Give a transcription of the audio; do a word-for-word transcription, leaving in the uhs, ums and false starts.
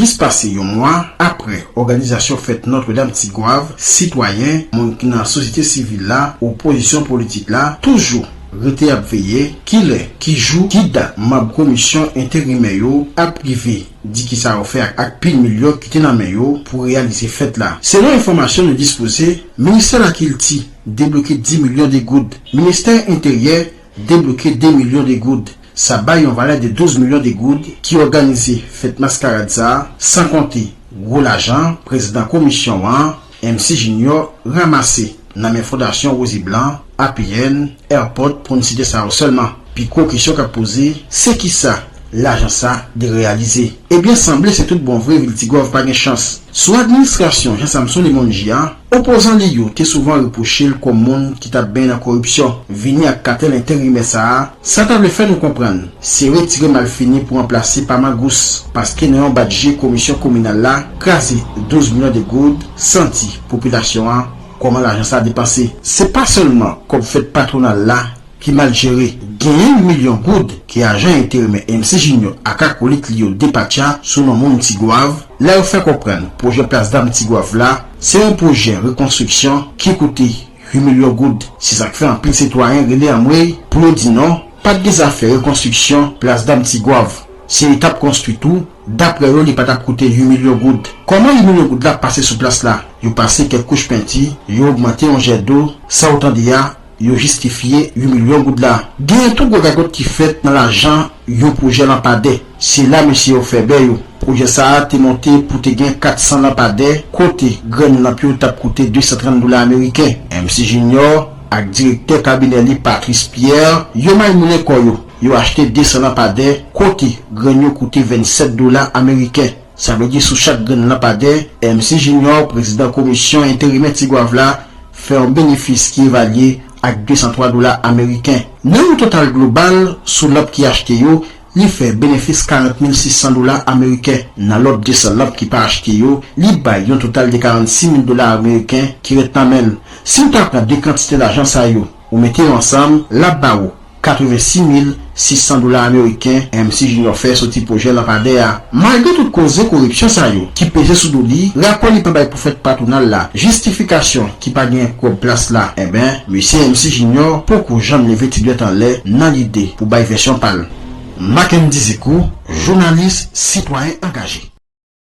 Plis pase yon mwa apre òganizasyon fèt Nòtredam Tigwav, sitwayen, moun ki nan sosyete sivil la, opozisyon politik la, toujou rete ap veye kilè, ki jou, ki dat manm komisyon enterimè yo ap rive di kisa yo fè ak, ak pil milyon ki te nan men yo pou reyalize fèt la. Selon enfòmasyon nou dispoze, Ministè Lakilti debloke dis milyon de goud, Ministè Enteryè debloke de milyon de goud. Sa bay yon valè de douz milyon de goud ki òganize fèt maskarad sa a, san konte gwo lajan prezidan komisyon an, M C Junior, ranmase nan men Fondasyon Wozi Blan, A P N, Airport, pou n site sa yo sèlman. Pi gwo kesyon k ap poze, se kisa lajan sa te reyalize? Ebyen, sanble se tout bon vre vil Tigwav pa gen chans. Sou administrasyon Jean Samson Lemonji a, opozan li yo te souvan repwoche l kòm moun ki t ap benyen nan koripsyon. Vini ak katèl enterimè sa a, sa ta vle fè nou konprann, se retire malfini pou ranplase pa mangous, paske nan yon bat je komisyon kominal la kraze douz milyon de goud, san di popilasyon an kòman lajan sa a depanse. Se pa sèlman kòb fèt patwonal la ki mal jere. Genyen yon milyon goud ke ajan enterimè M C Junior ak akolit li yo depatcha sou non moun Tigwav, lè yo fè konprann pwojè Plas Dam Tigwav la se yon pwojè rekonstriksyon ki koute uit milyon goud. Se sa k fè anpil sitwayen rele anmwey pou yo di non, pa t gen zafè rekonstriksyon Plas Dam Tigwav. Si li t ap konstwi tou, dapre yo, li pa t ap koute uit milyon goud. Kòman uit milyon goud la pase sou plas la? Yo pase kèk kouch penti, yo ogmante yon jèdlo, sa w tande a, yo jistifye uit milyon goud la. Genyen tou gwo gagòt ki fèt nan lajan yon pwojè lanpadè. Se la mesye yo fè bè yo. Pwojè sa a te monte pou te gen kat san lanpadè, kote grenn lanp yo t ap koute de san trant dola ameriken. M C Junior ak direktè kabinè li Patrice Pierre, yo maymounen kò yo. Yo achte de san lanpadè, kote grenn yo koute vennsèt dola ameriken. Sa vle di sou chak grenn lanpadè, M C Junior, prezidan komisyon enterimè Tigwav la, fè yon benefis ki evalye ak de san twa dola ameriken. Nan yon total global, sou lanp ki achte yo, li fè benefis karant mil sis san dola ameriken. Nan lòt de san lanp ki pa achte yo, li bay yon total de karannsis mil dola ameriken ki ret nan men l. Si w ta pran de kantite lajan sa yo, ou mete yo ansanm, l ap ba ou katrevensis mil sis san dola ameriken M C Junior fè soti pwojè lanpadè a. Malgre tout koze koripsyon sa yo ki peze sou do li, rapò li pa bay pou fèt patwonal la jistifikasyon ki pa gen kòb plas la, enben, mesye M C Junior poko janm leve ti dwèt anlè nan lide pou bay vèsyon pa l. Mackendy Zikou, jounalis, sitwayen angaje.